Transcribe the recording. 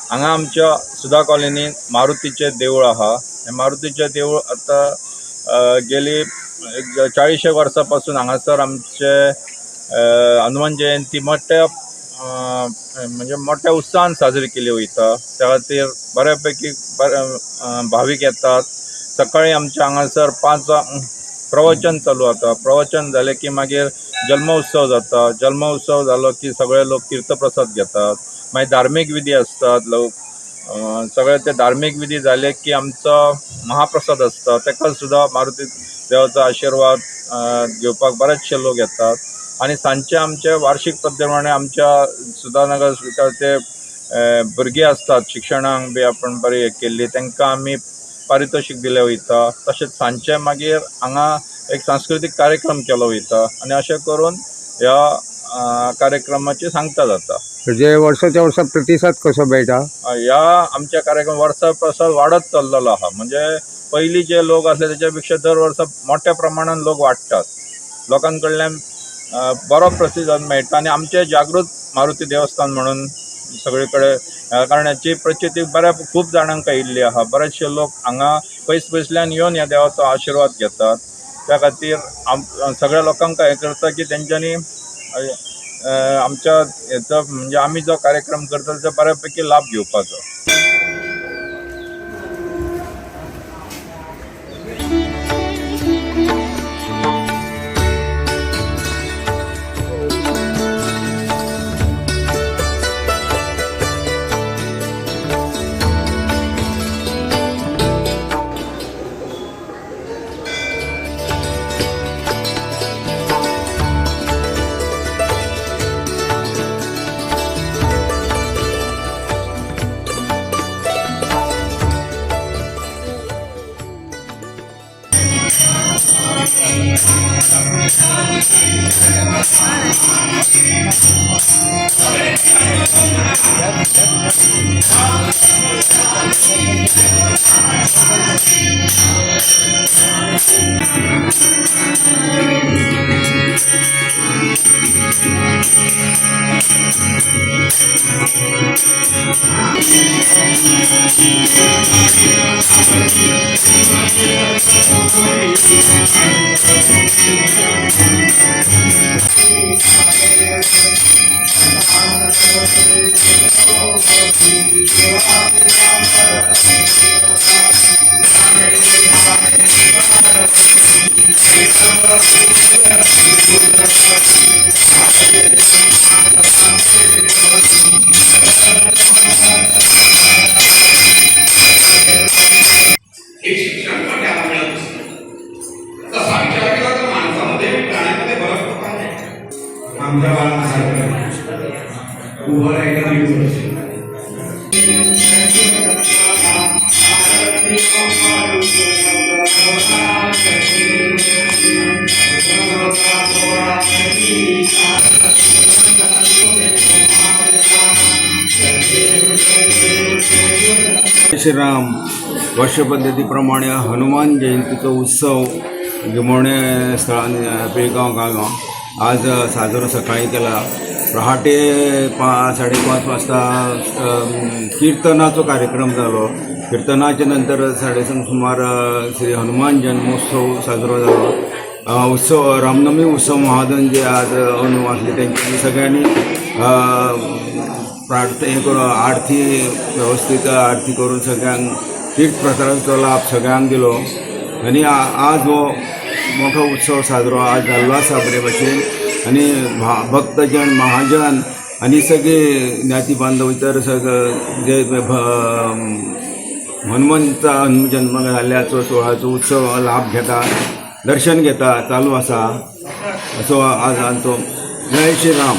हांगा आमच्या सुधा कॉलनीन मारुतीचें देवूळ आहा. हें मारुतीचें देवूळ आतां गेली एक 40 वर्सां पासून हांगासर आमचे हनुमान जयंती मोठ्या म्हणजे मोठ्या उत्साहान साजरी केली वयता. त्या खातीर बऱ्या पैकी भावीक येतात. सकाळी आमच्या हांगासर 5 प्रवचन चालू जाता. प्रवचन जालें की मागीर जल्मोत्सव जाता. जल्मोत्सव जालो की सगळे लोक तीर्थप्रसाद घेतात. मागीर धार्मीक विधी असतात. लोक सगळे ते धार्मीक विधी जाले की आमचो महाप्रसाद आसता. ताका सुद्दां मारुती देवाचो आशिर्वाद घेवपाक बरेचशे लोक येतात. आनी सांजचे आमचे वार्षिक पद्दतीप्रमाणे आमच्या सुधानगर ते भुरगीं आसतात शिक्षणाक बी आपण बरी हें केल्ली तांकां आमी पारितोशीक दिलें वयता. तशेंच सांजचे मागीर हांगा एक सांस्कृतीक कार्यक्रम केलो वयता आनी अशें करून ह्या कार्यक्रमाची सांगता जाता. जे वर्साच्या वर्सा प्रतिसाद कसो मेळटा? ह्या आमच्या कार्यक्रम वर्सा प्रसाद वाडत चल्लेलो आहा. म्हणजे पयलीं जे लोक आसले तेच्या पेक्षा दर वर्सा मोठ्या प्रमाणान लोक वाडटात. लोकां कडल्यान बरो प्रतिसाद मेळटा आनी आमचें जागृत मारुती देवस्थान म्हणून सगळे कडेन कारण हाची प्रचिती बऱ्या खूब जाणांक आयिल्ली आहा. बरेचशे लोक हांगा पयस पयसल्यान येवन ह्या देवाचो आशिर्वाद घेतात. त्या खातीर सगळ्या लोकांक हें करता की तेंच्यांनी आमच्या हेचो म्हणजे आमी जो कार्यक्रम करता तेचो बऱ्या पैकी लाभ घेवपाचो. हे शिक्षण पण त्याला मिळत असतं. तसा विचार केला तर माणसामध्ये प्राण्यामध्ये फरक तो काय आहे? आमच्या बाळांसारखं उभं राहायला 20 वर्ष. श्रीराम वर्षपद्धतीप्रमाणे हनुमान जयंतीचो उत्सव गिमोणे स्थळान पिळगांव गांव आज साजरो सकाळी केला. पहाटे 5:30 वाजता कीर्तनाचो कार्यक्रम जालो. कीर्तनाच्या नंतर 7:30 सुमार श्री हनुमान जन्मोत्सव साजरो जालो. उत्सव रामनवमी उत्सव महाजन जे आज अंदू आसले तेंच्यांनी सगळ्यांनी प्रार्थना हें करून आरती वेवस्थीत आरती करून सगळ्यांक तीर्थ प्रसादाचो लाभ सगळ्यांक दिलो. आनी आज हो मोठो उत्सव साजरो आज जाल्लो आसा बरे भशेन. आनी भक्तजन महाजन आनी सगळे ज्ञाती बांधव इतर सगळे जे हनुमंता जन्म जाल्ल्याचो सुवाळ्याचो उत्सव लाभ घेता, दर्शन घेता, चालू आसा. असो आज आमचो. जय श्रीराम.